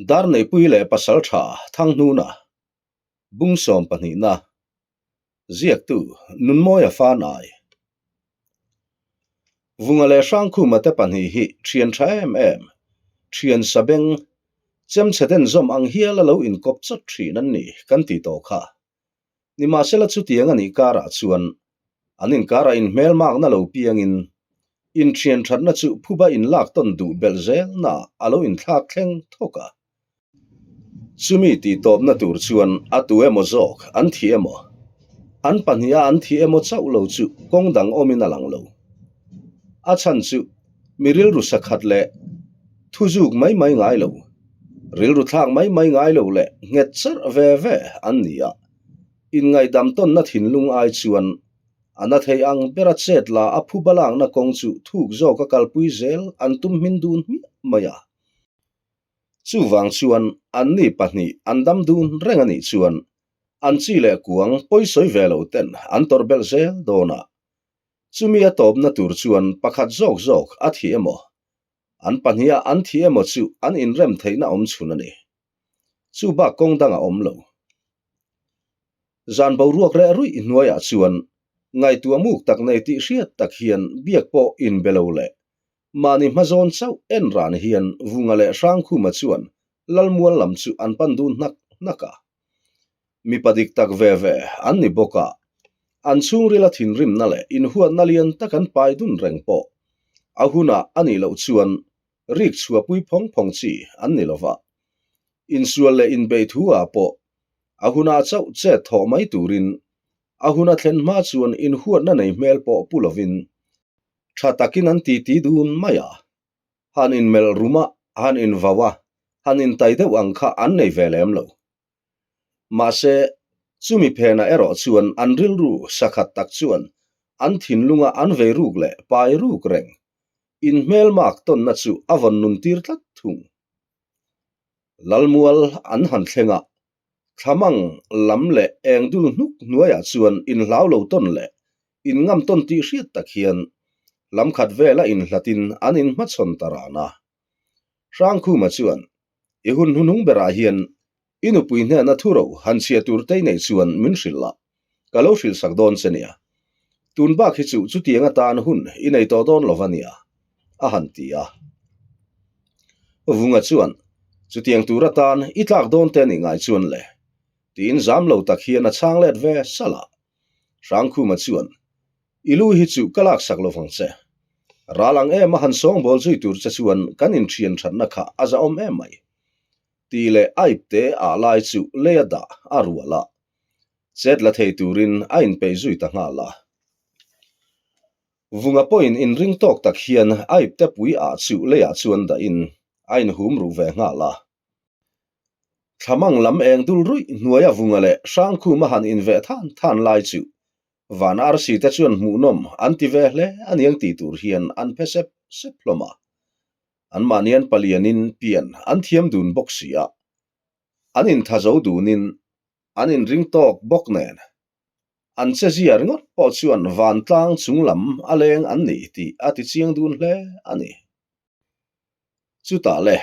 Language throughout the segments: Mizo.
Darneihpui leh Pasaltha Thanghnuna, Bung sawmpahnihna, Ziaktu Nunmawia Fanai. Vunga leh Hrangkhuma te pahnih hi thian tha em em, thian sabeng, chemchhe den zawm ang hial a lo inkawp chawt thin an ni kan ti tawh kha. Nimahsela chutiang a nih karah chuan an inkarah inhmelmakna lo piangin inthian thatna chu phuba inlak tawn duh belh zelnaah a lo inthlak thleng thawk a. Chumi tihtawpna tur chuan a tu emaw zawk an thi emaw, an pahniha an thi emaw chauh lo chu kawng dang awmin a lang lo. A chhan chu mi rilru sakhat leh thuzuk mai mai ngai lo. Rilru thlak mai mai ngai lo leh nghet charh ve ve an ni a, inngaihdam tawnna thinlung ai chuan a na thei ang bera chet la a phu balakna kawng chu thuk zawka kalpui zel an tum hmin dun hmiah mai a. Chuvang chuan anni pahnih an dam dun reng a nih chuan an chi leh kuang pawisawi ve lo ten an tawrh belh zel dawn a, chumi a tawpna tur chuan pakhat zawk zawk a thi emaw An pahniha an thi emaw chu an inrem theihna awm chhun a ni. Chu bak kawng dang a awm lo. Zan boruak reh ruih hnuaiah chuan ngaihtuah muk tak nei tih hriat tak hian biak pawh inbe lo leh mahni hmazawn chauh en ran hian Vunga leh Hrangkhuma chuan Lalmual lam chu an pan dun hnak hnak a. Mipa dik tak ve ve an ni bawk a, an chhungrila thinrimna leh inhuatna lian tak an pai dun reng pawh a hunah a nih loh chuan rik chhuahpui phawng phawng chi an ni lo va. Insual leh inbeih thu ah pawh a hunah chauh chet thawh mai turin a huna thlen hma chuan inhuatna nei hmel pawh pu lovin tha takin an titi dun mai a. Han inmelh rum a, han invau a, han intai deuh ang kha an nei ve lem lo. Mahse, chumi phenah erawh chuan an rilru sakhat tak chuan an thinlunga an vei ruk leh pai ruk reng inhmelmak tawnna chu a vawn nun tir tlat thung. Lalmual an han thleng a, thlamang lam leh eng dul hnuk hnuaiah chuan inhlau lo tawn leh inngam tawn tih hriat tak hian lam khat vela inhlatin an inhmachhawn ta ran a. Hrangkhuma chuan I hun hnuhnung berah hian i nupui hnena thu ro han chhia tur tei nei chuan min hrilh a, ka lo hrilh sak dawn che nia. Tun bak hi chu chutiang atan hun i nei tawh dawn lo va nia, a han ti a. Vunga chuan, Chutiang tur atan i tlak dawn te nih ngai chuan le, tiin zam lo tak hian a chhang let ve salh a. Hrangkhuma chuan, I lu hi chu ka laksak lo vang che. Ral ang em a han sawngbawl zui tur che chuan kan inthian thatna kha a zahawm em mai. Tih leh a ipte ah lai chu lei a dah a rual a. Chet la thei turin a inpeih zui ta nghal a. Vunga pawhin inring tawk tak hian a ipte pui ah chu leiah chuan dahin a inhum ruh ve nghal a. Thlamang lam eng dul ruih hnuaia Vunga leh Hrangkhuma han inveh than than lai chu Van arsi te chuan hmuhnawm an ti ve hle a niang tih tur hian an phe sep sep hlawm a. Anmahnian palianin pian an thiam dun bawk si a, an inthazo dunin an inring tawk bawk nen an che zia ringawt pawh chuan vantlang chung lam a leng an ni tih a ti chiang dun hle a ni. Chutah le,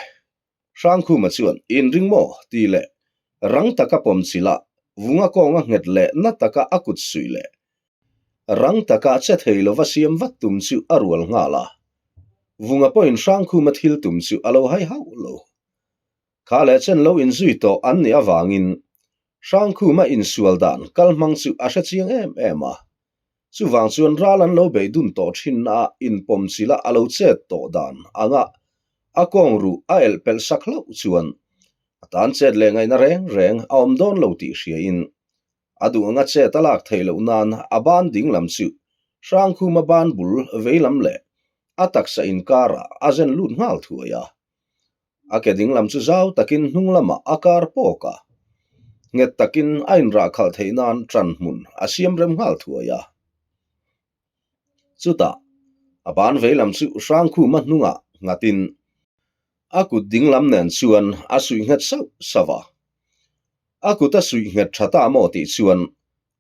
Hrangkhuma chuan inring maw? tih leh rang taka pawm chilh a, vunga kawnga nghet leh na taka a kut suih leh rang taka che thei lova siam vat tum chu a rual nghal a. Vunga pawhin Hrangkhuma thil tum chu a lo hai hauh lo. Kha leh chen lo inzui tawh an nih avangin Hrangkhuma insual dan kal hmang chu a hre chiang em em a. Chuvang chuan ral an lo beih dun tawh thinna a inpawm chila a lo chet tawh dan anga a kawng ruh a elh pelh sak hlauh chuan a tan chet leh ngaihna reng reng a awm dawn lo tih hriain a duh anga chet a lak theih loh nan a ban ding lam chu Hrangkhuma ban bul vei lam leh a taksa inkarah a zen lut nghal thuai a. A ke ding lam chu zau takin hnung lamah a kar pawk a, nghet takin a inrah khalh theih nan ṭan hmun a siam rem nghal thuai a. Chutah, a ban vei lam chu Hrangkhuma hnungah nghatin a kut ding lam nen chuan a suih nghet sauh sauh a. A kut a suih nghet ṭha ta maw tih chuan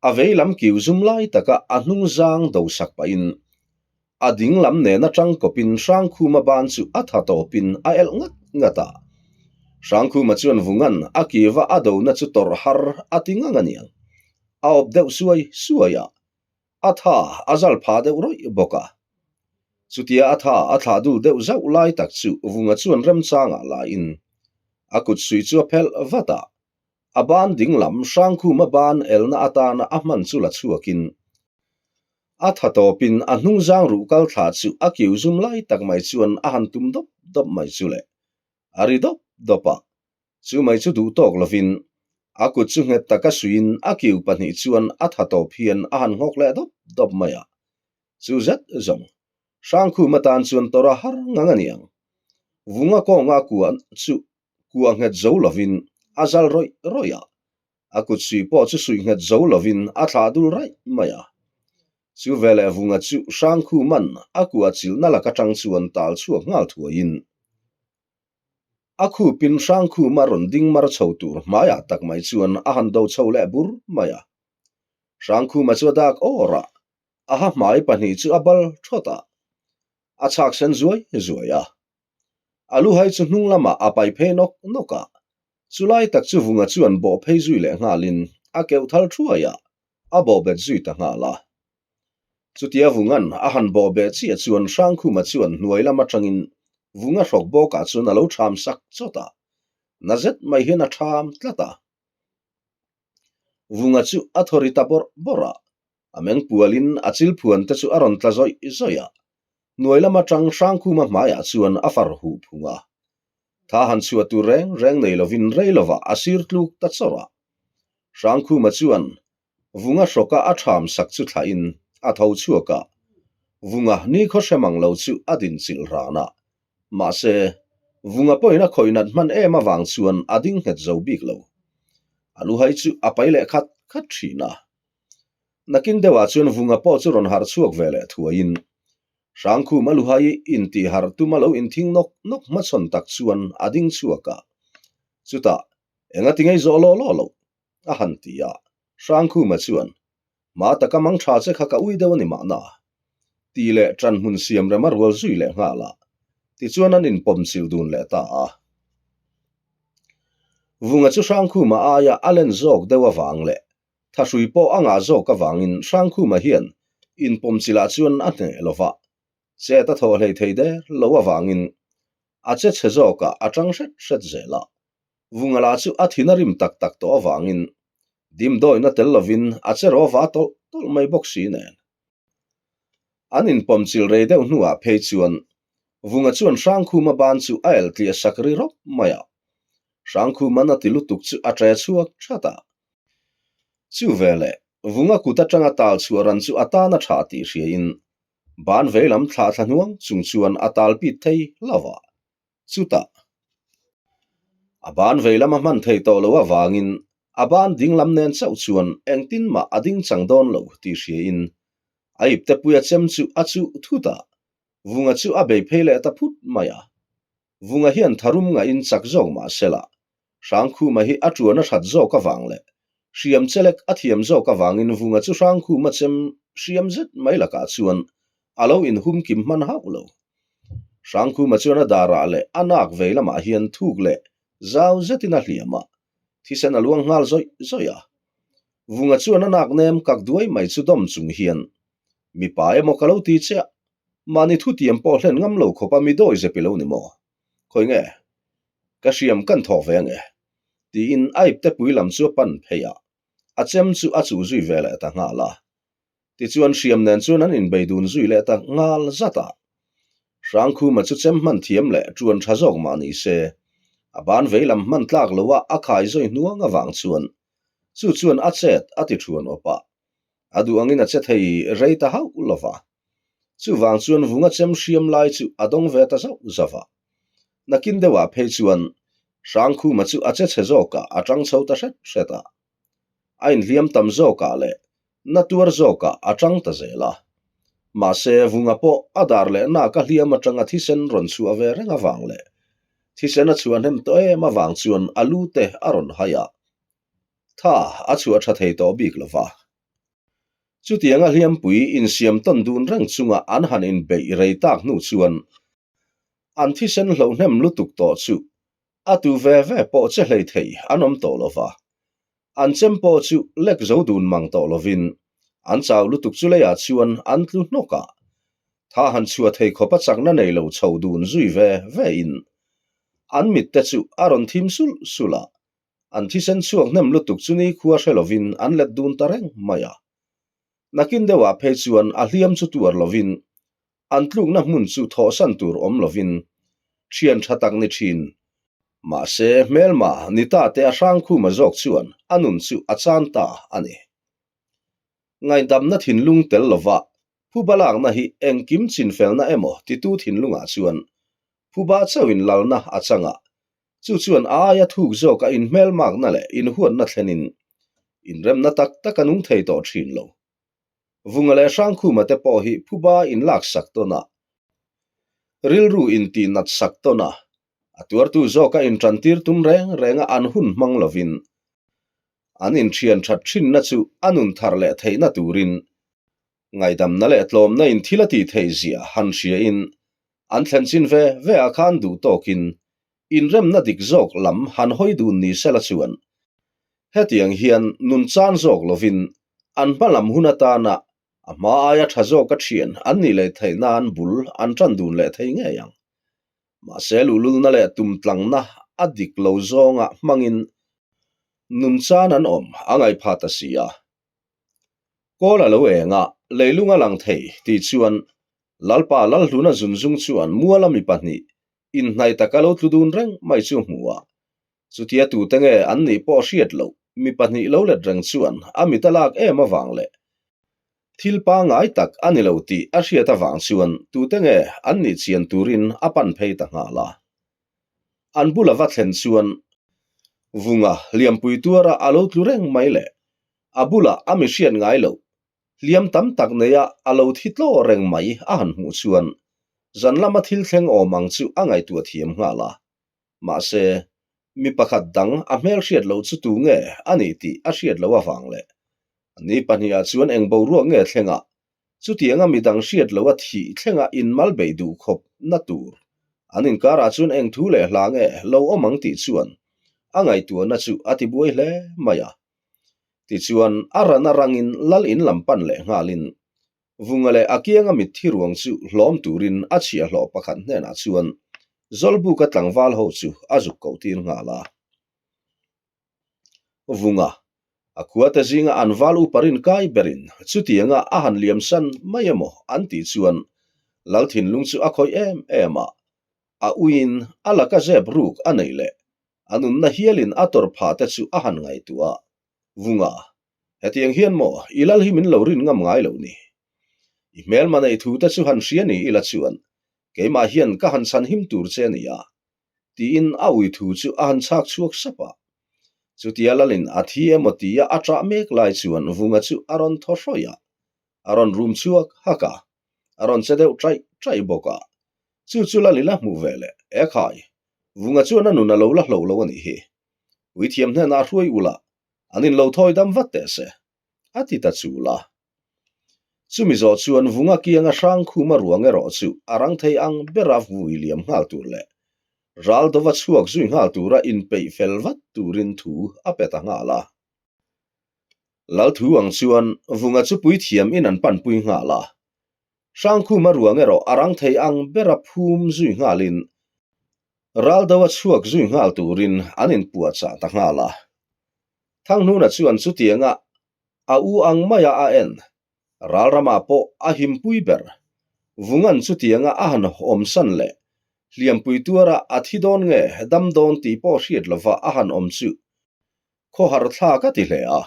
a vei lam kiu zum lai taka a hnung zang do sak pahin A ding lam nen atang kawpin Hrangkhuma ban chu a tha tawpin a elh ngat ngat a. Hrangkhuma chuan Vungan a kiva a dona chu tawrh har a ti ngang a niang. A awp deuh suai suai a, a tha a zal pha deuh rawih bawk a. Chutia a tha a thlah dul deuh zauh lai tak chu Vunga chuan remchangah laiin a kut suih chu a phelh vat a, a ban dinglam Hrangkhuma ban elna atana a hman chu la chhuakin a tha tawpin a hnungzang ruh kal thla chu a kiu zum lai tak mai chuan a han tum dawp dawp mai chu le. A ri dawp dawp a, chu mai chu duh tawk lovin a kut chu nghet taka suiin a kiu pahnih chuan a tha tawp hian a han nghawk leh dawp dawp mai a. Chu zet zawng, Hrangkhum atan chuan tawrh a har ngang a niang. Vunga kawnga kua chu kua nghet zo lovin a zal rawih rawih a, a kut sui pawh chu suih nghet zo lovin a thlah dul raih mai a. Chu veleh Vunga chu Hrangkhuman a kua chilhna lak atang chuan tal chhuak nghal thuaiin a khupin Hrangkhuma rawn ding mar chho tur hmaiah tak mai chuan a han do chho leh bur mai a. Hrangkhuma chu a dak awr a, a ha hmai pahnih chu a bal thawt a, a chhak sen zuai zuai a. A luhai chu hnung lamah a pai phei nawk nawk a, chulai tak chu Vunga chuan bawh phei zui leh nghalin a keuh thal thuai a, a bawh bet zui ta nghal a. Chutia Vunga'n a han bawh beh chiah chuan Hrangkhuma chuan hnuai lam atangin Vunga hrawk bawkah chuan a lo ṭham sak chawt a, na zet mai hian a ṭham tlat a. Vunga chu a thaw ri ta bawrh bawrh a, A meng pualin a chil phuan te chu a rawn tla zawih zawih a, hnuai lam atang Hrangkhuma hmaiah chuan a far huh phung a. Tha han chhuah tur reng reng nei lovin rei lovah a sir tluk ta chawrh a. Hrangkhuma chuan Vunga hrawka a ṭham sak chu thlahin a tho chhuak a, Vunga nikhaw hre mang lo chu a din chilh ran a. Mahse, Vunga pawhin a khawih nat hman em avang chuan a ding nghet zo bik lo. A luhai chu a pai leh khat khat thin a. Nakin deuhah chuan Vunga pawh chu rawn harh chhuak ve leh thuaiin Hrangkhum a luhai intih harh tuma lo inthing nawk nawk hmachhawn tak chuan a ding chhuak a. Chutah, Enga ti ngei zawh law law loh? a han ti a. Hrangkhuma chuan, Hma taka mang tha che kha ka ui deuh a ni mahna. Tih leh ṭan hmun siam rem a rual zui leh nghal a. Tichuan an inpawm chilh dun leh ta a. Vunga chu Hrangkhuma aia a len zawk deuh avang leh Thahrui pawh a ngah zawk avangin Hrangkhuma hian inpawmchilh ah chuan a hneh lo va, chet a thawh hlei thei der lo avangin a che chhe zawkah a tang hret hret zel a. Vungala chu a thin a rim tak tak tawh avangin dimdawina tel lovin a che rawva tawlh tawlh mai bawk si nen. An inpawmchilh rei deuh hnuah phei chuan Vunga chuan Hrangkhuma ban chu a eltliah sak ri rawp mai a. Hrangkhuman a ti lutuk chu a ṭe chhuak that a. Chu veleh, Vunga kut atanga tal chhuah ran chu a tan a tha tih hriain ban veilam thlah thla hnuang chung chuan a tal pit thei hlauh a. Chutah, a ban veilam a hman thei tawh lo avangin a ban dinglam nen chauh chuan engtin mah a ding chang dawn lo tih hriain a iptepuia chem chu a chuh thut a, Vunga chu a bei phei leh ta phut mai a. Vunga hian tharum ngahin chak zawk mah sela, Hrangkhuma hi a tuan a hrat zawk avang leh hriam chelek a thiam zawk avangin Vunga chu Hrangkhuma chem hriam zet mai lakah chuan a lo inhum kim hman hauh lo. Hrangkhuma chuan a darah leh a nak vei lamah hian thuk leh zau zetin a hliam a, thisen a luang nghal zawih zawih a. Vunga chuan a nak nem kak duai mai chu dawm chung hian, Mipa emaw ka lo ti chiah, mahni thutiam pawh hlen ngam lo khawpa mi dawi zep i lo ni maw? Khawi nge? Ka hriam kan thawk ve ange. Tiin a iptepui lam chu a pan phei a, a chem chu a chuh zui ve leh ta nghal a. Tichuan hriam nen chuan an inbei dun zui leh ta nghal zat a. Hrangkhuma chu chem hman thiam leh ṭuan ṭha zawk mah ni se, a ban vei lam hman tlak loa a khai zawi hnuang avang chuan chu chuan a chet a ti ṭhuan awp a. A duh angin a che thei rei ta hauh lo va. Chuvang chuan vunga chem hriam lai chu a dawng ve ta zauh zauh a. Nakin deuhah phei chuan Hrangkhuma chu a che chhe zawkah a tang chho ta hret hret a. A inhliam tam zawkah leh na tuar zawkah a tang ta zel a. Mahse, vunga pawh a dar leh nak a hliam atanga thisen rawn chhuah ve reng avang leh thisen a chhuah hnem tawh em avang chuan a lu te a rawn hai a. Tha a chhuah tha thei tawh bik lo va. Chutianga hliampui insiam tawn dun reng chunga an han inbeih rei tak hnu chuan an thisen hlohnem lutuk tawh chu. A tu ve ve pawh che hlei thei an awm tawh lo va. An chem pawh chu lek zo dun mang tawh lovin an chau lutuk chu leiah chuan an tlu hnawk a. Tha han chhuah thei khawp a chakna nei lo chho dun zui ve ve in an mit te chu a rawn thim sulh sulh a. An thisen chhuak hnem lutuk chu nikhua hre lovin an let dun ta reng mai a. Nakin deuhah phei chuan a hliam chu tuar lovin An tlukna hmun chu thawhsan tur awm lovin thian tha tak ni thin. Mahse, hmelma ni ta te a hrangkhuma zawk chuan a nun chu a chan ta a ni. Ngaihdamna thinlung tel lova phuba lakna hi engkim chinfelna emaw titu thinlungah chuan phuba chauhin lalna a chang a, chu chuan a aia thuk zawka inhmelmakna leh inhuatna thlenin inremna tak tak a nung thei tawh thin lo. Vunga leh Hrangkhuma te pawh hi phuba in lak sak tawn a, rilru in tih nat sak tawn a, a tuartu zawka in tan tir tum reng renga an hun hmang lovin an inthian that thinna chu a nun thar leh theihna turin ngaihdamna leh tlawmna in thil a tih theih zia han hria in an thlen chin ve ve ah khan duh tawkin inremna dik zawk lam han hawi dun ni sela chuan hetiang hian nun chan zawk lovin an hma lam hun atana a hma aia tha zawka thian an nih leh theih nan bul an tan dun leh thei ngei ang. Mahse luhlulna leh tumtlangna a dik lo zawnga hmangin nun chan an awm a ngaih pha ta si a. Kawl a lo eng a, leilung a lang thei tih chuan Lalpa Lalhluna zunzung chuan muala mi pahnih inhnaih taka lo tlu dun reng mai chu hmu a, Chutia tute nge an nih pawh hriat loh, mi pahnih lo let reng chuan a mit a lak em avang leh thil pangngai tak a ni lo tih a hriat avang chuan tute nge an nih chian turin a pan phei ta nghal a. An bula va thlen chuan Vunga hliampui tuara a lo tlu reng mai leh a bulah a mi hriat ngai loh hliam tam tak neia a lo thi tlaw reng mai a han hmuh chuan zan lama thil thleng awm ang chu a ngaihtuah thiam nghal a. Mahse, mi pakhat dang a hmel hriat loh chu tu nge a nih tih a hriat loh avang leh ni pahnih-ah chuan eng boruak nge thlenga chutianga mi dang hriat loh a thih thlenga inmal beih duh khawp na tur an inkarah chuan eng thu leh hla nge lo awm ang tih chuan a ngaihtuahna chu a tibuai hle mai a. Tichuan, a ran a rangin lal in lam pan leh nghalin Vunga leh a kianga mitthi ruang chu hlawm turin a chhiahhlawh pakhat hnenah chuan Zawlbuka tlangval ho chu a zuk koh tir nghal a. Vunga, a khuate zinga an val upa rin kai berin chutianga a han liam san mai emaw an tih chuan Lal thinlung chu a khawih em em a, a uiin a laka zep ruk a neih leh a nunna hialin a tawrh phah te chu a han ngaihtuah a. Vunga, Hetiang hian maw i lal hi min lo rin ngam ngai lo ni? I hmelma neih thu te chu han hria ni ila chuan keimah hian ka han chhan him tur che nia, tiin a ui thu chu a han chhak chhuak sap a. Chutia lalin a thi emaw tia a ṭah mek lai chuan Vunga chu a rawn thaw hrawih a, a rawn rum chhuak hak a, a rawn che deuh ṭaih ṭaih bawk a. Chu chu lalin a hmuh ve leh, Ekhai, Vunga chuan a nun a lo la hlo lo a nih hi. Puithiam hnenah a hruai ula, an in lo thawi dam vat teh se, a ti ta chul a. Chumi zawh chuan Vunga kianga Hrangkhuma ruang erawh chu a rang thei ang bera vui liam nghal tur leh ral dova chhuak zui nghal tura inpeih fel vat turin thu a pe ta nghal a. Lal thu ang chuan Vunga chu puithiam in an panpui nghal a. Hrangkhuma ruang erawh a rang thei ang bera phum zui nghalin Ral do a chhuak zui nghal turin an inpuahchah ta nghal a. Thanghnuna chuan chutianga a u ang maia a en, ral ramah pawh a himpui ber. Vungan chutianga a han awmsan leh hliampui tuara a thi dawn nge dam dawn tih pawh hriat lova a han awm chu khawhar thlak a ti hle a.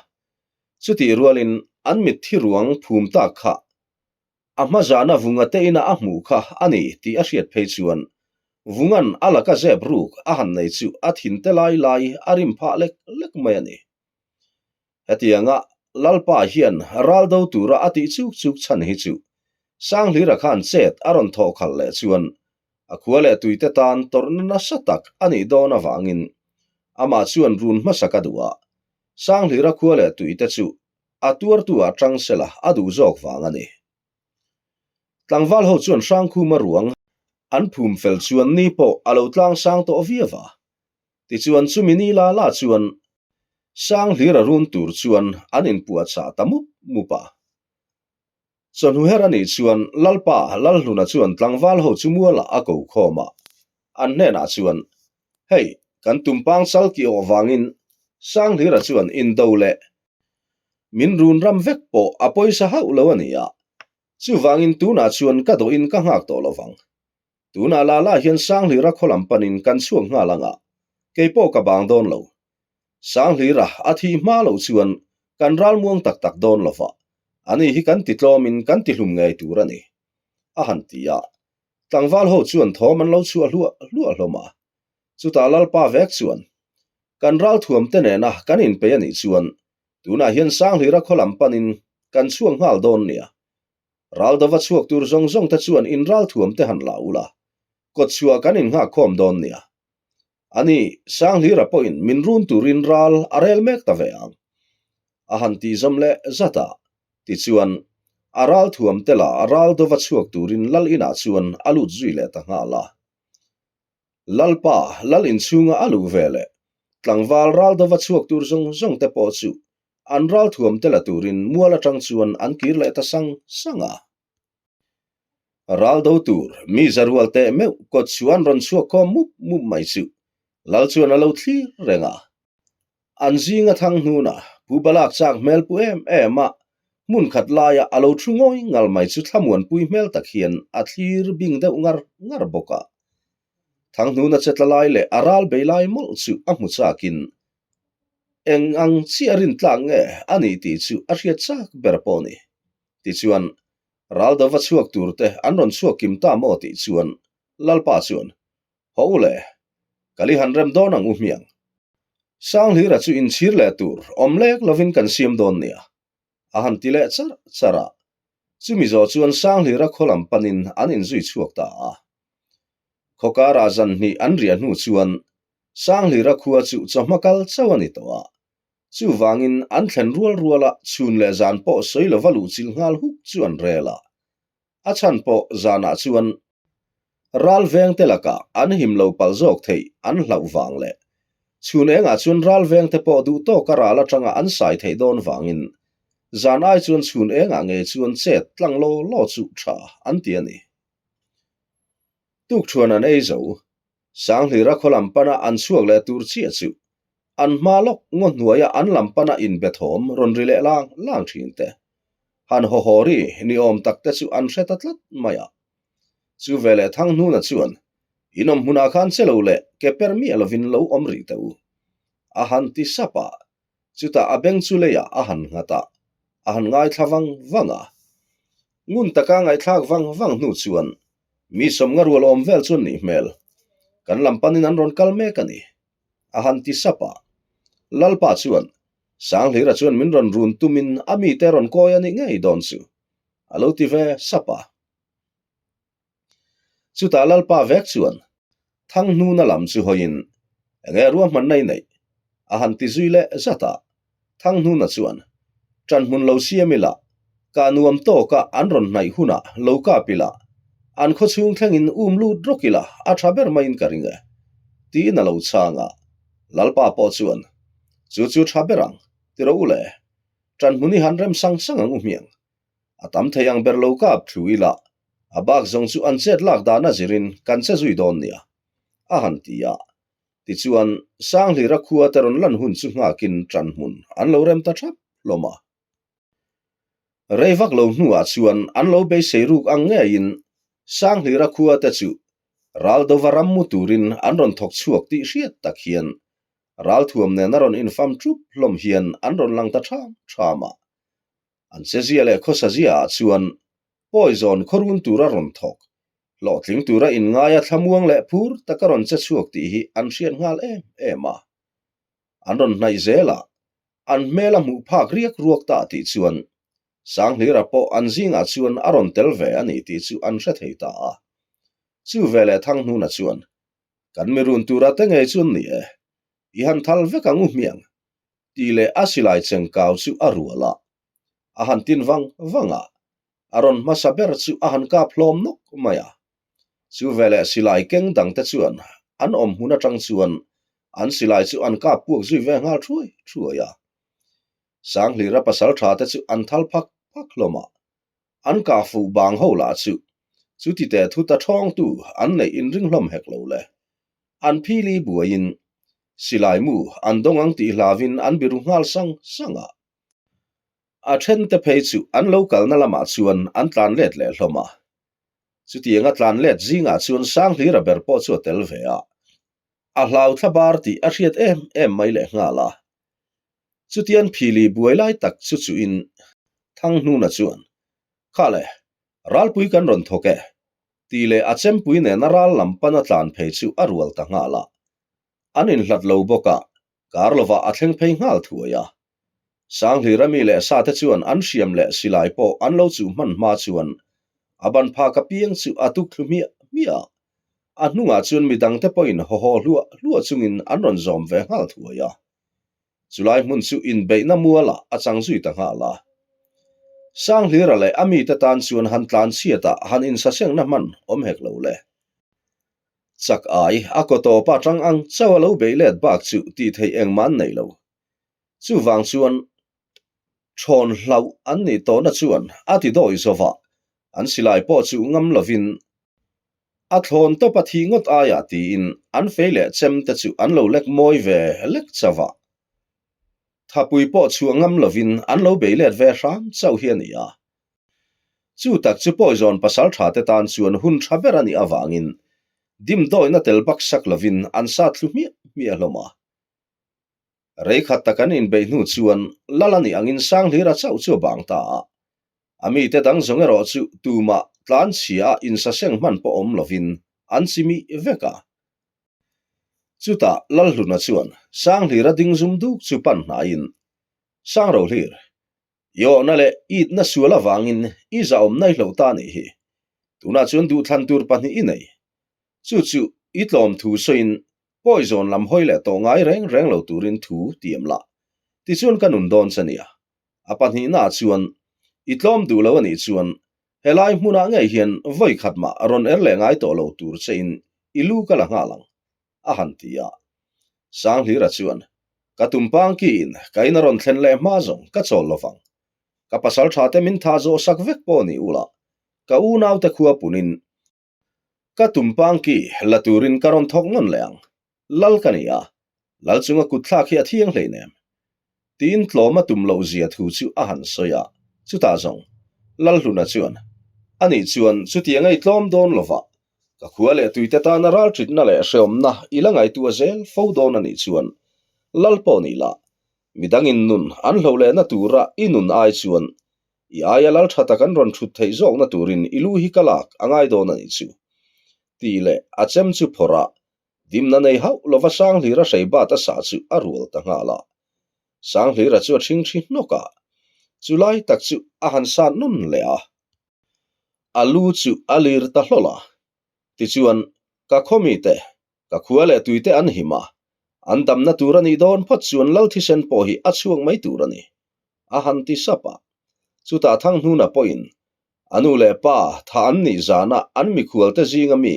Chutih rualin an mitthi ruang phum tak kha A hma zana Vunga te ina a hmuh kha a ni tih a hriat phei chuan Vunga'n a laka zep ruk a han nei chu a thin te lai lai a rim phah lek lek mai a ni. Hetianga Lalpa hian ral do tura a tih chuk chuk chhan hi chu Sanghlira khan chet a rawn thawh khalh leh chuan a khua leh tuite tan tawrhna nasa tak a nih dawn avangin amah chuan run hmasa ka duh a, Sanghlira khua leh tuite chu A tuartu ah tang sela a duh zawk vang a ni. Tlangval ho chuan Hrangkhuma ruang an phum fel chuan ni pawh a lo tlang sang tawh viau a. Tichuan chumi ni la la chuan Sanghlira run tur chuan an inpuahchah ta mup mup a. Chawhnu her a nih chuan Lalpa Lalhluna chuan tlangval ho chu mualah a ko khawm a, an hnenah chuan, Hei, kan tumpang chal ki awh vangin Sanghlira chuan indo leh min run ram vek pawh a pawisa hauh lo a ni a, chuvangin tunah chuan ka dawhin ka nghak tawh lovang. Tunah la la hian Sanghlira khaw lam panin kan chhuak nghal ang a, kei pawh ka bang dawn lo. Sanghlira a thih hma loh chuan kan ral muang tak tak dawn lo va, ani hi kan ti tlawmin kan ti hlum ngei tur a ni, a han ti a. Tlangval ho chuan thawm an lo chhuah hluah hluah hlawm a. Chutah Lalpa vek chuan, Kan ral thuam te nena kan inpeih a nih chuan tunah hian Sanghlira khaw lam panin kan chhuak nghal dawn nia. Raldova chhuak tur zawng zawng te chuan in ralthuam te han la ula, kawtchhuah kan innghak khawm dawn nia. Ani, Sanghlira pawhin min run turin ral a rel mek ta ve ang. A han tih zawm leh zat a, tichuan, a ralthuam te la Raldova chhuak turin lal inah chuan a lut zui leh ta nghal a. Lalpa, lal inchhunga a luh ve leh tlangval Raldova chhuak tur zawng zawng te pawh chu An ralthuam te la turin mual atang chuan an kir leh ta sang sang a. Ral do tur mi za rual teh meuh kawt chu an rawn chhuak khawm mup mup mai chu Lal chuan a lo thlir reng a. An zinga thang hnuna Pu Balak chak hmel pu em em a, hmun khat laia a lo thu ngawi ngal mai chu thlamuanpui hmel tak hian a thlir bing deuh ngar ngar bawk a. Thanghnuna che tla lai leh a ral bei lai mawlh chu a hmu chakin Eng ang chiah rin tlak nge a nih tih chu a hriat chak ber pawh a ni. Tichuan, Raldova chhuak tur te an rawn chhuak kim ta maw tih chuan Lalpa chuan, Haw u le, ka li han rem dawn ang u hmiang. Sanghlira chu inchhir leh tur awm lek lovin kan siam dawn nia, a han ti leh charh charh a. Chumi zawh chuan Sanghlira khaw lam panin an inzui chhuak ta a. Khawkara zan hnih an riah hnu chuan Sanghlira khua chu chawhma kal chauh a ni tawh a. Chuvangin an thlen rual ruala chhun leh zan pawh sawi lova luhchilh nghal huk chu an rel a. A chhan pawh zanah chuan ral vengte lakah an him lo palh zawk theih an hlauh vang leh chhun engah chuan ral vengte pawh duh tawka ral atanga an sai theih dawn vangin zan ai chuan chhun engah ngei chuan chet tlang law law chu tha an ti a ni. Tukṭhuan an ei zo. Sanghlira khaw lam pana an chhuak leh tur chiah chu an hma lawk ngaw hnuaia an lam pana inbe thawm rawn ri leh lang lang thin te. Han haw haw ri ni awm tak te chu an hre ta tlat mai a. Chu veleh Thanghnuna chuan, In awm hmunah khan che lo leh ke per miah lovin lo awm rih teh u. A han ti sap a, Chutah a beng chu leiah a han nghat a, a han ngaithla vang vang a. Ngun taka ngaihthlak vang vang hnu chuan mi sawmnga rual awm vel chuan nih hmel. Kan lam panin an rawn kal mek a ni, a han ti sap a. Lalpa chuan, Sanghlira chuan min rawn run tumin a mite rawn kawi a nih ngei dawn chu, a lo ti ve sap a. Chutah Lalpa vek chuan Thanghnuna lam chu hawiin, Enge ruahmanna i neih? a han ti zui leh zat a. Thanghnuna chuan, Ṭan hmun lo siam ila, kah nuam tawka an rawn hnaih hunah lo kap ila, an khawchhung thlengin um lut rawk ila a ṭha ber maiin ka ring e, tiin a lo chhang a. Lalpa pawh chuan, Chu chu ṭha ber ang, ti rawh u le, ṭan hmun i han rem sang sang ang u hmiang, A tam thei ang ber lo kap thlu ila, a bak zawng chu an chet lak dan a zirin kan che zui dawn nia, a han ti a. Tichuan, Sanghlira khua te rawn lan hun chu nghakin ṭan hmun an lo rem ta ṭhap hlawm a. Rei vak lo hnuah chuan an lo beisei ruk ang ngeiin Sanghlira khua te chu Raldova ram mu turin an rawn thawk chhuak tih hriat tak hian ralthuam nen a rawn infam ṭup hlawm hian an rawn lang ta ṭham ṭham a. An chezia leh khawsazia ah chuan poison khawrun tura rawn thawk, hlawhtling tura inngaia thlamuang leh phur taka rawn che chhuak tih hi an hriat nghal em em a. An rawn hnaih zel a, an hmel a hmuh phak riak ruak ta tih chuan Sanghlira pawh an zingah chuan a rawn tel ve a ni tih chu an hre thei ta a. Chu veleh Thanghnuna chuan, Kan mi run tura te ngei chuan ni e, i han thal vek ang u hmiang, tih leh a silai chengkau chu a rual a, a han tin vang vang a, a rawn hmasa ber chu a han kap hlawm nawk mai a. Chu veleh silai keng dangte chuan an awm hmun atang chuan An silai chu an kap puak zui ve nghal thuai thuai a. Sanghlira pasaltha te chu an thal phak phak hlawm a. An kah fuh bang ho lah chu chuti teh thut a thawngtu an neih inring hlawm hek lo le. An phili buaiin silai mu an dawng ang tih hlauin an biru nghal sang sang a. A thente phei chu an lo kalna lamah chuan an tlan let leh hlawm a. Chutianga tlan let zingah chuan Sanghlira ber pawh chu a tel ve a. A hlau thla bar tih a hriat em em mai leh nghal a. Chutian phili buai lai tak chu chuin Thanghnuna chuan, Kha le, ralpui kan rawn thawk e, tih leh a chempui nena ral lam pana tlan phei chu a rual ta nghal a. An inhlat lo bawk a, kar lovah a thleng phei nghal thuai a. Sanghlira mi leh sa te chuan an hriam leh silai pawh an lo chuh hman hma chuan a ban phak apiang chu a tuk thlu hmiah hmiah a. A hnungah chuan midang te pawhin haw haw hluah hluah chungin an rawn zawm ve nghal thuai a. Chulai hmun chu inbeihna mualah a chang zui ta nghal a. Sanghlira leh a mite tan chuan han tlan chhiat ah han insasengna hman awm hek lo le. Chak ai a kaw tawp a tang ang chauh a lo beih let bak chu tih theih engmah an nei lo. Chuvang chuan thawn hlauh an nih tawhna chuan a ti dawi zawva, an silai pawh chu ngam lovin a thlawn tawp a thih ngawt aiah tiin an fei leh chem te chu an lo lek mawi ve lek chauh a. Thapui pawh chhuah ngam lovin an lo bei let ve hram chauh hi a ni a. Chu tak chu Poison pasal tha te tan chuan hun tha ber a nih avangin dimdawina tel baksak lovin an sat thlu hmiah hmiah hlawm a. Rei khat tak an inbeih hnu chuan Lal a nih angin Sanghlira chauh chu a bang ta a. A mite dang zawng erawh chu tumah tlanchhia a insaseng hman pawh awm lovin an chimih vek a. Chutah Lalhluna chuan Sanghlira ding zum duk chu pan hnaiin, Sangrohlir, i awhna leh itna sual avangin i zahawm nai hloh ta nih hi. Tunah chuan duhthlan tur pahnih i nei. Chu chu i tlawm thu sawiin Poison lam hawi leh tawh ngai reng reng lo turin thu tiam la, tichuan ka nun dawn che nia. A pahnihnaah chuan i tlawm duh lo a nih chuan helai hmunah ngei hian vawi khat mah rawn er leh ngai tawh lo tur chein i lu ka la nghal ang, a han ti a. Sanghlira chuan, Ka tumpang kiin ka in a rawn thlen leh hma zawng ka chawl lo vang. Ka pasal tha te min tha zawh sak vek pawh ni ula, ka unaute khua punin Ka tumpang ki la turin ka rawn thawk nawn leh ang. Lal ka ni a, Lal chunga kut thlak hi a thiang hleinem. Tiin tlawm a tum loh zia thu chu a han sawi a, chutah zawng Lalhluna chuan, Anih chuan chutiang ei tlawm dawn lova, ka khua leh tuite tana ralṭitna leh hreawmna i la ngaihtuah zel fo dawn anih chuan Lal pawh ni la, midangin nun an hloh lehna tura i nun ai chuan I aia lal tha tak an rawn thut theih zawkna turin i lu hi ka lak a ngai dawn a nih chu. Tih leh a chem chu phawrh a, dimna nei hauh lova Sanghlira hrei bat a sah chu a rual ta nghal a. Sanghlira chu a ṭhingṭhi hnawk a, chu lai tak chu a han sat nawn leh a. A lu chu a lir ta hlawl a. Tichuan, ka khaw mite, ka khua leh tuite an him a, an damna tur a nih dawn phawt chuan lal thisen pawh hi a chhuak mai tur a ni. A han ti sap a. Chutah Thanghnuna pawhin a nu leh pa tha an nih zana an mikhualte zinga mi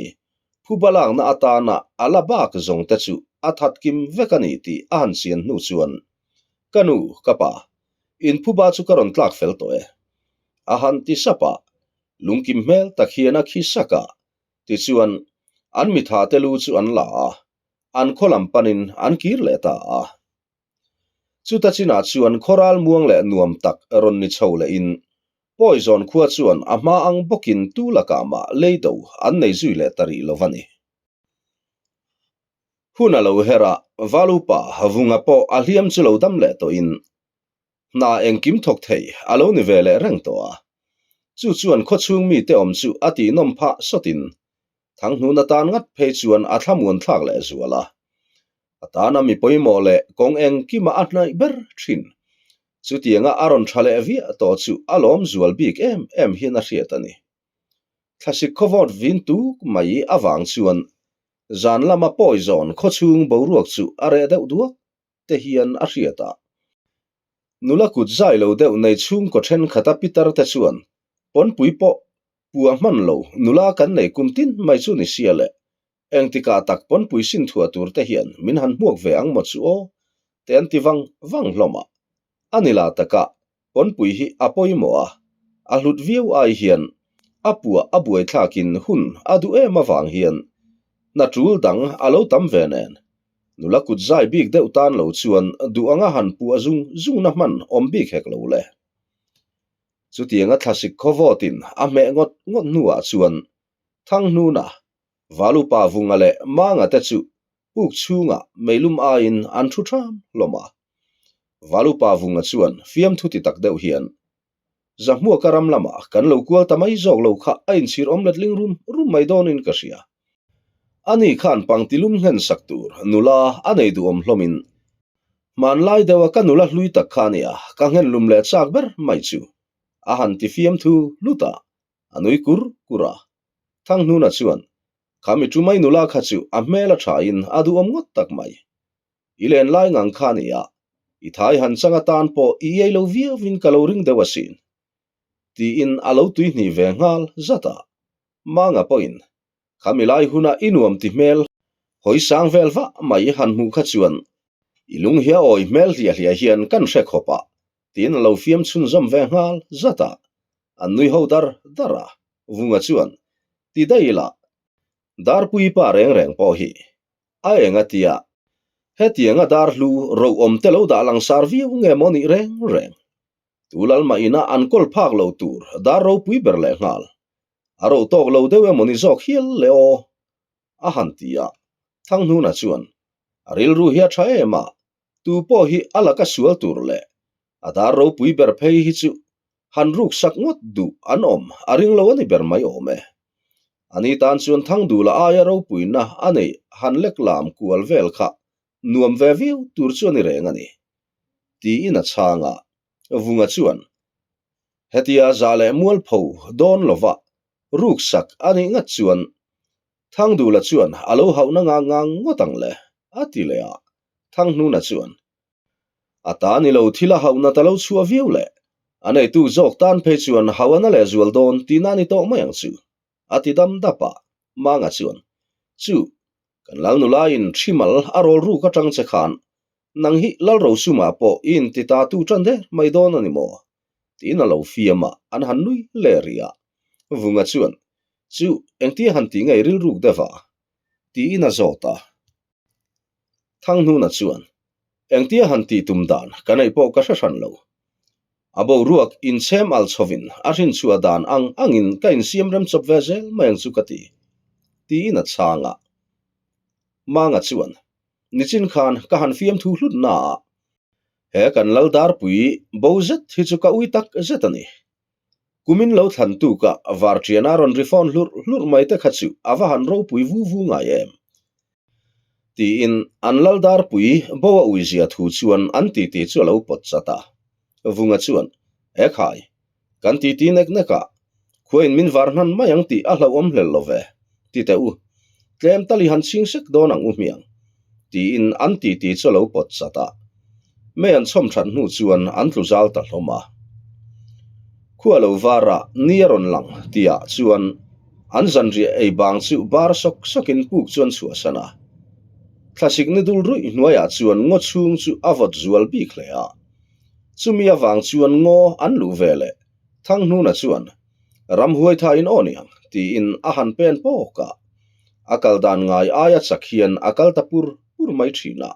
phuba lakna atana a la bak zawng te chu a that kim vek a ni tih a han chian hnu chuan, Ka nu, ka pa, in phuba chu ka rawn tlak fel tawh e. A han ti sap a, lungkim hmel tak hian a khi sak a. Tichuan, an mitha te lu chu an la a, an khaw lam panin an kir leh ta a. Chuta chinah chuan khawral muang leh nuam tak rawn ni chho lehin Poison khua chuan a hma ang bawkin tu lakah mah leido an nei zui leh ta rih lo va ni. Hun a lo her a, Valupa Vunga pawh a hliam chu lo dam leh tawhin hna engkim thawk thei a lo ni ve leh reng tawh a. Chu chuan khawchhung mite awm chu a tihnawm phah sawtin Thanghnun atan ngat phei chuan a thlamuan thlak leh zual a. A tana mi pawimawh leh kawng engkima a hnaih ber thin. Chutianga a rawn tha leh viah tawh chu a lawm zual bik em em hian a hriat a ni. Thlasik khawvawt vin tuk mai avang chuan zan lama pawizawn khawchhung boruak chu a reh deuh duak te hian a hriat a. Nula kut zai lo deuh nei chhungkaw thenkhat a pitar te chuan pawnpui pawh puah hman lo nula kan nei kum tin mai chu ni sia le. Engtikah tak pawnpui sin thuah tur te hian min han hmuak ve ang maw chu aw? te an ti vang vang hlawm a. A ni la takah pawnpui hi a pawimawh a, a hlut viau ai hian a puah a buaithlakin hun a duh em avang hian hna tul dang a lo tam ve nen. Nula kut zai bik deuh tan lo chuan duh anga han puah zung zungna hman awm bik hek lo le. Chutianga thlasik khawvawtin a hmeh ngawt ngawt hnuah chuan Thanghnuna, Valupa Vunga leh Manga te chu puk chhungah meilum aiin an thu ṭham hlawm a. Valupa Vunga chuan fiamthu ti tak deuh hian, Zahmuaka ram lamah kan lo kual ta mai zawk lo kha a inchhir awm letling rum rum mai dawnin ka hria. Ani khan pangtilum nghen sak tur nula a nei duhawm hlawmin hmanlai deuha ka nula hlui tak kha ania ka nghen lum leh chak ber mai chu a han ti fiamthu hlut a. A nui kur kur a. Thanghnuna chuan, Kha mi chu mai nula kha chu a hmel a thain a duhawm ngawt tak mai. I len lai ngang kha a nia, i thai han chang atan pawh i iai lo viauin ka lo ring deuh asin. Tiin a lo tuihnih ve nghal zat a. Manga pawhin, Kha mi lai huna i nuam ti hmel hawi sang vel vah mai han hmuh kha chuan i lung hi a awi hmel hliah hliah hian kan hre khawp a, tiin a lo fiam chhunzawm ve nghal zat a. An nui ho dar dar a, Vunga chuan, Ti daih ila, Darpui pa reng reng pawh hi a eng a tia, hetianga dar hlu ro awm te lo dah langsar viau nge maw nih reng reng? Tu lalmah ina an kawl phak lo tur dar ropui ber leh nghal. A ro tawk lo deuh emaw ni zawk hial le aw? A han ti a, Thanghnuna chuan, A rilru hi a tha em a, tu pawh hi a laka sual tur leh a dar ropui ber phei hi chu han ruk sak ngawt duh an awm a ring lo a ni ber mai awm e. Ani tan chuan Thangdula aia ropuina a neih han lek lam kual vel kha nuam ve viau tur chu a ni reng a ni. Tiin a chhang a, Vunga chuan, Hetia za leh mualpho dawn lova ruk sak a nih ngat chuan Thangdula chuan a lo hauhna ngang ngang ngawt ang le, a ti leh a. Thanghnuna chuan, A ta ni lo thil a hauhna ta lo chhuah viau le, a neitu zawk tan phei chuan hauh a na leh zual dawn tihna a ni tawh mai ang chu, a ti dam dap a. Manga chuan, Chu, kan Lalnulaiin Thrimal a rawl ruk atang che khan Nang hi Lalrosuma pawh i inti ta tu tan der mai dawn a ni maw? Tiin a lo fiam a, an han nui le rih a. Vunga chuan, Chu, engtia han ti ngei rilruk deuh a? Tiin a zawt a. Thanghnuna chuan, Engtia han tih tum dan ka neih pawh ka hre hran lo. A boruak inchhem al chhovin a hrinchhuah dan ang angin ka insiam rem chawp ve zel mai ang chu ka ti, tiin a chhang a. Manga chuan, Nichin khan ka han fiamthu hlut na a, he kan lal darpui bo zet hi chu ka ui tak zet a ni. Kumin lo thlan tuk a varṭiana rawn ri fawn hlurh hlurh mai te kha chu a va han ropui vu vu ngai em? Tiin an lal darpui bo a ui zia thu chuan an titi chu a lo pawt chat a. Vunga chuan, Ekhai, Kan titi nek nek a, khuain min var hnan mai ang tih a hlauhawm hlel lo ve, ti teh u. Tlem tal i han chhing sek dawn ang u hmiang, tiin an titi chu a lo pawt chat a. Mei an chhawm that hnu chuan an tlu zal ta hlawm a. Khua lo varah ni a rawn lang tihah chuan an zanriah ei bang chu bar sawk sawkin puk chu an chhuahsan a. Thlasik ni dul ruih hnuaiah chuan ngaw chhung chu a vawt zual bik hle a. Chumi avang chuan ngaw an luh ve leh Thanghnuna chuan, Ramhuai tha in aw niang, tiin a han pen pawk a. A kal dan ngai aia chak hian a kal ta pur pur mai thin a.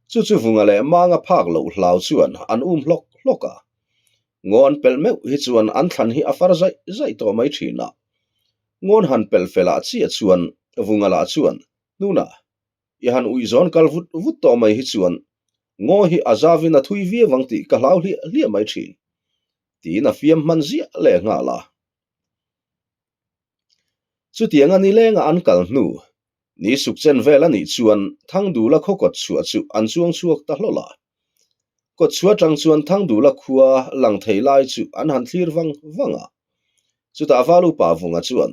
Chu chu Vunga leh Manga phak loh hlau chuan an um hlawk hlawk a. Ngaw an pelh meuh hi chuan an thlan hi a far zaih zaih tawh mai thin a. Ngawn han pelh felah chiah chuan Vunga lah chuan, Hnuna, I han uih zawn kal vut vut tawh mai hi chuan ngaw hi a zavin a thui viau ang tih ka hlau hliah hliah mai thin, tiin a fiam hman ziah leh nghal a. Chutianga nilenga an kal hnu, ni suk chen vel a nih chuan Thangdula khaw kawt chhuah chu an chuang chhuak ta hlawlh a. Kawt chhuah atang chuan Thangdula khua lang thei lai chu an han thlir vang vang a. Chutah Valupa Vunga chuan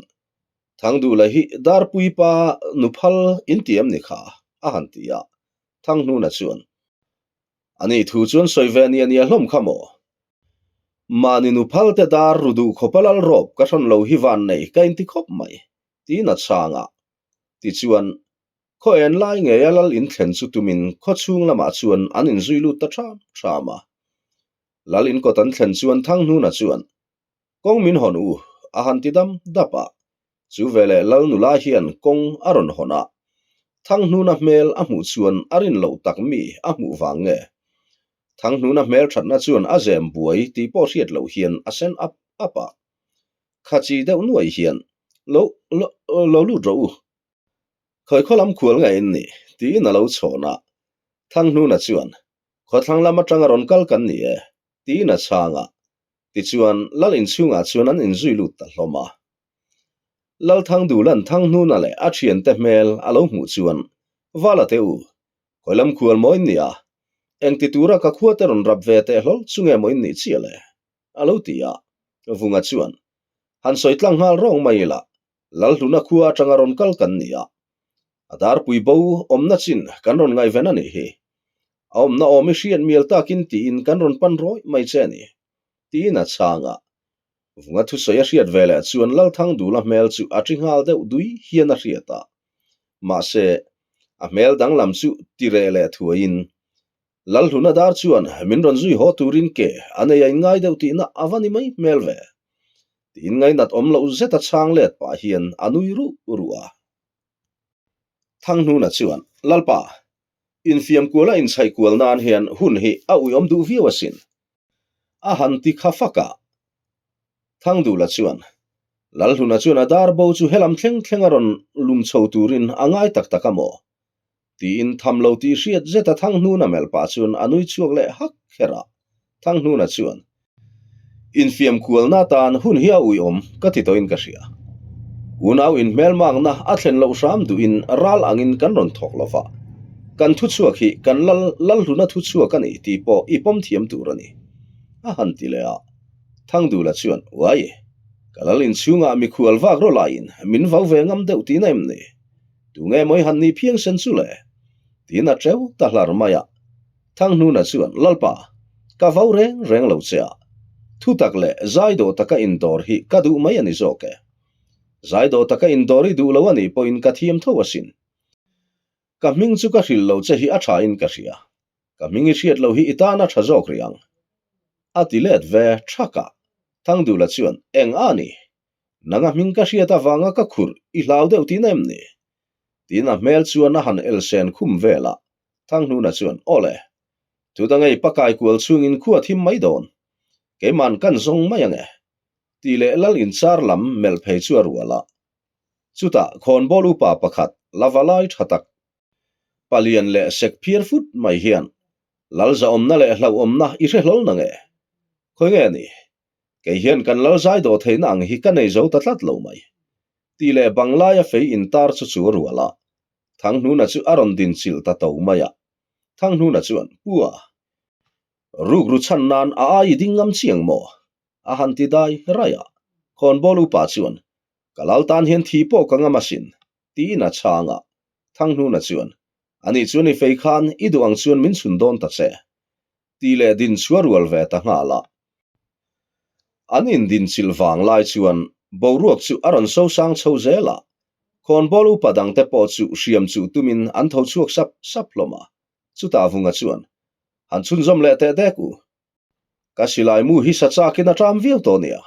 Thangduhla hi Darpui pa nuphal in ti em ni kha? a han ti a. Thanghnuna chuan, A ni thu chuan sawi ve nia nia hlawm kha maw? Mahni nuphal te dar ru duh khawpa lal rawp ka hrawn lo hi van nei ka inti khawp mai, tiin a chhang a. Tichuan, khaw en lai ngeia lal in thlen chu tumin khaw chhung lamah chuan an inzui lut ta ṭham ṭham a. Lal in kawt an thlen chuan Thanghnuna chuan, Kawng min hawn u, a han ti dam dap a. Chu veleh lal nula hian kawng a rawn hawn a. Thanghnuna hmel a hmuh chuan a rin loh tak mi a hmuh vang nge? Thanghnuna hmel thatna chuan a zem buai tih pawh hriat loh hian a sen ap ap a. Khachi deuh nuai hian, Lo, lo, lo lut rawh u. Khawi khaw lam khual nge in nih? tiin a lo chhawn a. Thanghnuna chuan, Khawthlang lam atanga rawn kal kan ni e, tiin a chhang a. Tichuan, Lal inchhungah chuan an inzui lut ta hlawm a. Lal Thangdulan Thanghnuna leh a thiante hmel a lo hmuh chuan, Vala te u, khawi lam khual maw in nih a? Engti tura ka khua te rawn rap ve teh hlawl chu nge maw in nih chiah le? a lo ti a. Vunga chuan, Han sawi tlang nghal rawng mai ila, Lalhluna khua atanga rawn kal kan ni a. A darpui bo awmna chin kan rawn ngaihven a nih hi. A awmna awm i hriat mial takin tiin kan rawn pan rawih mai che a ni, tiin a chhang a. Vunga thusawi a hriat ve leh chuan Lalthangdula hmel chu a ṭi nghal deuh dui hian a hriat a. Mahse, a hmel danglam chu ti reh leh thuaiin Lalhluna dar chuan min rawn zui haw turin ke a nei a inngai deuh tihna a va ni mai hmel ve. Tiin ngainat awm loh zeta chhang let pah hian a nui ruh ruh a. Thanghnuna chuan, Lalpa, infiam kuala inchhaih kual nan hian hun hi a uiawm duh viau asin. A han ti kha fak a. Thangdula chuan, Lalhluna chuan a dar bo chu helam thleng thleng a rawn lum chho turin a ngai tak tak a maw? Tiin tham lo tih hriat zeta Thanghnuna melh pah chuan a nui chhuak leh hak kher a. Thanghnuna chuan, Infiam kualna atan hun hi a uiawm ka ti tawhin ka hria. Unau inhmelmakna a thlen loh hram duhin ral angin kan rawn thawk lo va. Kan thuchhuak hi kan lal Lalhluna thuchhuak a ni tih pawh i pawm thiam tur a ni, a han ti leh a. Thangdula chuan, Uai, ka lal inchhungah mikhual vak rawh laiin min vau ve ngam deuh tihna em ni? Tunge mawi han ni phiang sen chu le? Tiin a teu ta hlar mai a. Thanghnuna chuan, Lalpa, ka vau reng reng lo che a. Thutak leh zaidawh taka indawr hi ka duh mai a ni zawk e. Zaidawh taka indawr i duh lo a nih pawhin ka thiam tho asin. Ka hming chu ka hrilh lo che hi a thain ka hria. Ka hming i hriat loh hi i tan a tha zawk rih ang. A ti let ve thak a. Thangdula chuan, Eng a ni? Nanga hming ka hriat avanga ka khurh i hlau deuh tihna em ni? Tiin a hmel chuan a han elsen khum vel a, Thanghnuna chuan, Aw le, thu dangei pakai kual chungin khua thim mai dawn, keiman kan zawng mai ange, tih leh lal inchar lam melh phei chu a rual a. Chutah khawnbawl upa pakhat la va lai tha tak, palian leh sek phiar fut mai hian, Lal zahawmna leh hlauhawmna i hre hlawl nange? Khawi nge ni? Kei hian kan lal zai dawh theihna ang hi ka nei zo ta tlat lo mai. Tih leh bang laia fei intar chu chu a rual a. Thanghnuna chu a rawn din chilh ta to mai a. Thanghnuna chuan, Pu a, rukru chhan nan a ai i ding ngam chiang maw? A han ti dai raih a. Khawnbawl upa chuan, Ka lal tan hian thi pawh ka ngam asin, tiin a chhang a. Thanghnuna chuan, Ani chuan i fei khan i duh ang chuan min chhun dawn ta che. Tih leh din chu a rual ve ta nghal a. An indinchilh vang lai chuan boruak chu a rawn sosang chho zel a, khawnbawl upa dangte pawh chu hriam chuh tumin an tho chhuak sap sap hlawm a. Chutah Vunga chuan, Han chhunzawm leh teh dek u. Ka silai mu hi sa chakin a ṭam viau tawh nia,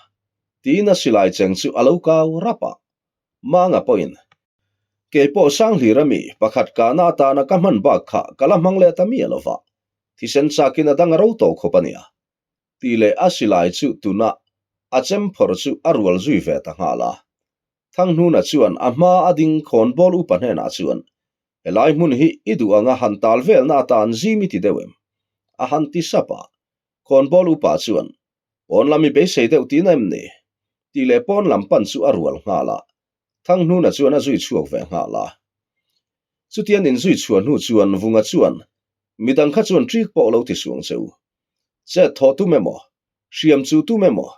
tiin a silai cheng chu a lo kau rap a. Manga pawhin, Kei pawh Sanghlir ami pakhat kahna atana ka hman bak kha ka la hmang leh ta miah lo va, thisen chakin a dang a ro tawh khawp a nia, tih leh a silai chu tuna a chem phawrh chu a rual zui ve ta nghal a. Thanghnuna chuan a hma a ding khawnbawl upa hnenah chuan, Helai hmun hi i duh anga han tal velna atan zim i ti deuh em? a han ti sap a. Khawnbawl upa chuan, Pawn lam i beisei deuh tihna em ni? tih leh pawn lam pan chu a rual nghal a. Thanghnuna chuan a zui chhuak ve nghal a. Chutian inzui chhuah hnu chuan Vunga chuan, Midang kha chuan ṭik pawh lo ti suang che u. Chet thawh tum emaw? Hriam chu tum emaw?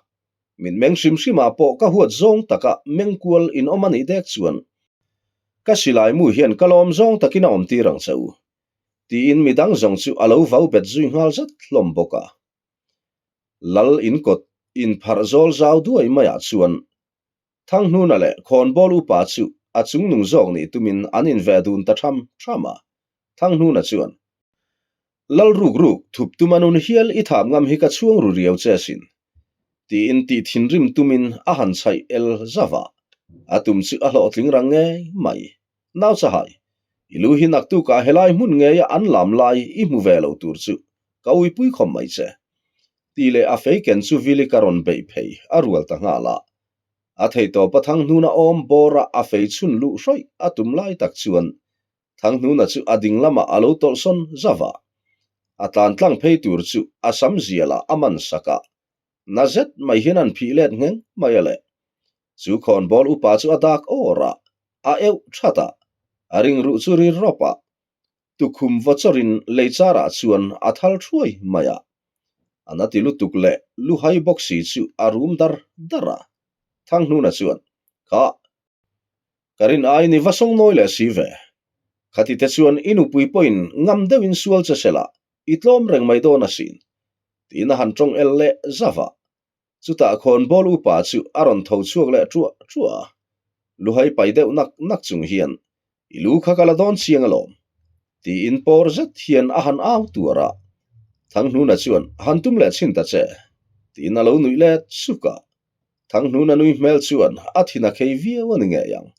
Min meng hrim hrimah pawh ka huat zawng taka meng kual in awm a nih dek chuan ka silai mu hian ka lawm zawng takin a awm tir ang che u, tiin midang zawng chu a lo vau bet zui nghal zat hlawm bawk a. Lal inkawt inpharh zawl zau duai maiah chuan Thanghnuna leh Khawnbawl upa chu a chungnung zawk nih tumin an inveh dun ta tham tham a. Thanghnuna chuan, Lal ruk ruk, thup tuma nun hial i thap ngam hi ka chhuang ru riau che asin, tiin tih thinrim tumin a han chhaih el zauh a, a tum chu a hlawhtling rang ngei mai. Nau chahai, i lu hi naktukah helai hmun ngeia an lam lai i hmu ve lo tur chu ka uipui khawm mai che, tih leh a fei ken chu Vili ka rawn beih phei a rual ta nghal a. A theihtawpa Thanghnuna awm bawra a fei chhun luh hrawih a tum lai tak chuan Thanghnuna chu a ding lamah a lo tawlh sawn zauh a, a tlan tlang phei tur chu a sam zialah a man sak a, na zet mai hian an phih let ngheng mai a le. Chu khawnbawl upa chu a dak awr a, a euh that a, a ringruh chu ri rawp a, tukhum vaw chawrin lei charah chuan a thal thuai mai a. A na ti lutuk leh luhai bawk si chu a rum dar dar a. Thanghnuna chuan, Kha, Ka rin aiin i va sawng nawi leh si ve. Khati te chuan i nupui pawhin ngam deuhin sual che sela i tlawm reng mai dawn asin, tiin a han tawng el leh zauh a. Chutah khawnbawl upa chu a rawn tho chhuak leh ṭuah ṭuah a. Luhai pai deuh nak nak chung hian, I lu kha ka la dawn chiang alawm, tiin pawr zet hian a han au tuar a. Thanghnuna chuan, Han tum leh chhin ta che, tiin a lo nuih let suk a. Thanghnuna nui hmel chuan a thin a khei viau a ni ngei ang.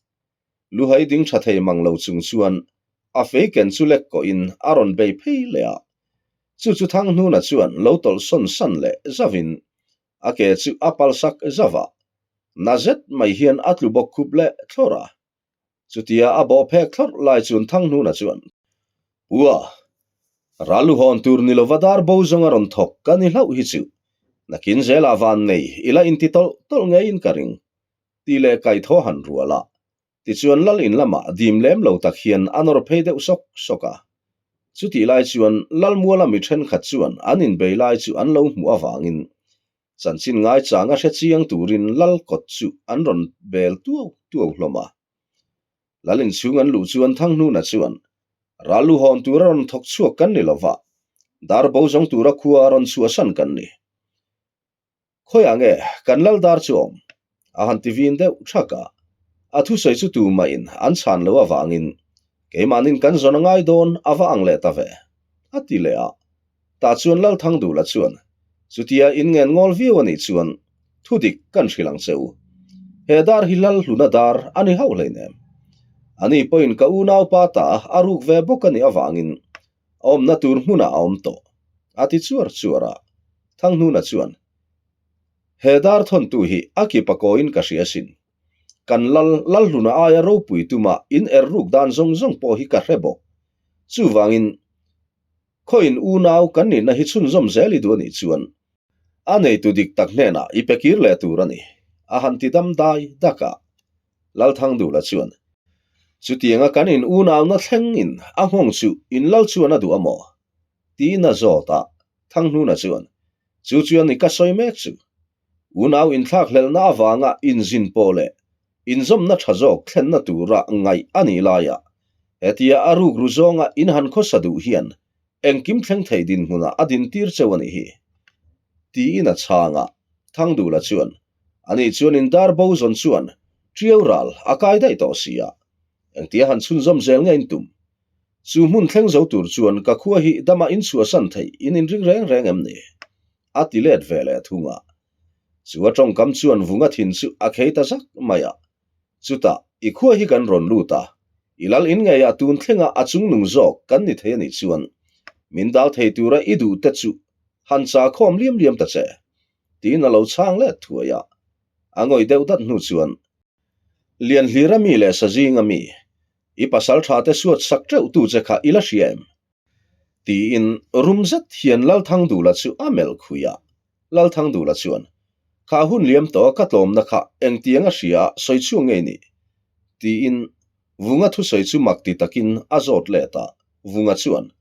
Luhai ding tha thei mang lo chung chuan a fei ken chu lek kawhin a rawn bei phei leh a. Chu chu Thanghnuna chuan lo tawlh sawn san leh zauhin a ke chu a palsak zauh a, na zet mai hian a tlu bawk khup leh thlawrh a. Chutia a bawh phek thlawrh lai chuan Thanghnuna chuan, Ua! Ral lu hawn tur ni lova dar bo zawng a rawn thawk ka ni hlauh hi chu nakin zelah van nei ila inti tawlh tawlh ngeiin ka ring, tih leh kaithaw han rual a. Tichuan lal in lamah dim lem lo tak hian a nawr phei deuh sawk sawk a. Chutih lai chuan lal muala mi thenkhat chuan an inbei lai chu an lo hmuh avangin Chanchin ngaichang a hre chiang turin lal kawt chu an rawn bel tuau tuau hlawm a. Lal inchhung an luh chuan Thanghnuna chuan, Ral lu hawn tura rawn thawk chhuak kan ni lova, dar bo zawng tura khua a rawn chhuahsan kan ni. Khawiah nge kan lal dar chu awm? A han ti vin deuh thak a. A thusawi chu tumahin an chhan loh avangin keimahnin kan zawn a ngai dawn a va ang leh ta ve, a ti leh a. Tah chuan Lalthangdula chuan, Chutia in ngen ngawl viau a nih chuan thu dik kan hrilh ang che u. He dar hi Lal hluna dar a ni hauh hleinem. Ani pawhin ka unaupa ta a ruk ve bawk a nih avangin a awmna tur hmunah a awm tawh, a ti chuar chuar a. Thanghnuna chuan, He dar thawntu hi a kip a kawiin ka hria asin. Kan Lal, Lalhluna aia ropui tuma in er ruk dan zawng zawng pawh hi ka hre bawk. Chuvangin, Khawiin unau kan nihna hi chhunzawm zel i duh a nih chuan a neitu dik tak hnenah i pe kir leh tur a ni, a han ti dam dai dak a. Lalthangdula chuan, Chutianga kan in unauna thlengin a nghawng chu in lal chuan a duh a maw? tiin a zawt a. Thanghnuna chuan, Chu chuan i ka sawi mek chu. Unau inthlakhlelhna avanga inzin pawh leh inzawmna tha zawk thlenna tura ngaih a nih laia hetia a rukru zawnga in han khawsa duh hian engkim thleng thei dinhmunah a dintir cheu a nih hi. Tiin a chhang a, Thangdula chuan, Ani chuan in dar bo zawn chuan Tiau ral a kai daih tawh si a, engtia han chhunzawm zel nge in tum? Chu hmun thleng zo tur chuan ka khua hi dama in chhuahsan theih in inring reng reng em ni? A ti let ve leh thung a. Chu a tawngkam chuan vunga thin chu a khei ta zak mai a. Chutah, i khua hi kan rawn lut a, i lal in ngeiah tun thlenga a chungnung zawk kan ni thei a nih chuan min dal thei tura i duh te chu han chah khawm liam liam ta che, tiin a lo chhang let thuai a. A ngawih deuh dat hnu chuan, Lianhlira mi leh Sazinga mi, i pasal tha te suat sak teuh tu che kha i la hria em? Tiin rum zet hian Lalthangdula chu a melh khui a. Lalthangdula chuan, Kha hun liam tawh a ka tlawmna kha engtiang a hria a sawi chhuak ngei ni? Tiin Vunga thusawi chu mak ti takin a zawt let a. Vunga chuan,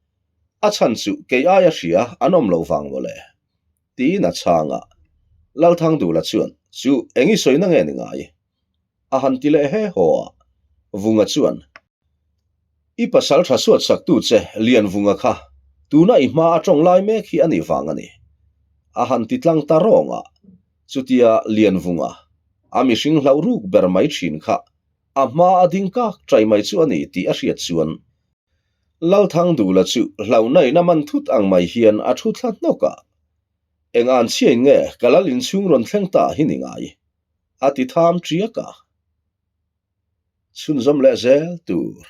A chhan chu kei aia hria an awm lo vang mawle. Tiin a chhang a. Lalthangdula chuan, Chu eng i sawina nge ni ngai? A han ti leh he haw a. Vunga chuan, I pasal tha suat saktu che Lianvunga kha tuna i hma a tawng lai mek hi a nih vang a ni. A han ti tlang ta rawng a, chutia Lianvunga, a mihring hlauh ruk ber mai thin kha. A hma a ding kak ṭai mai chu a ni tih a hriat chuan Lalthangdula chu hlauhna in a man thut ang mai hian a thu thla hnawk a. Eng an chhiain nge ka lal inchhung rawn thleng ta hi ni ngai? a ti tham ṭiak a. Chhunzawm leh zel tur.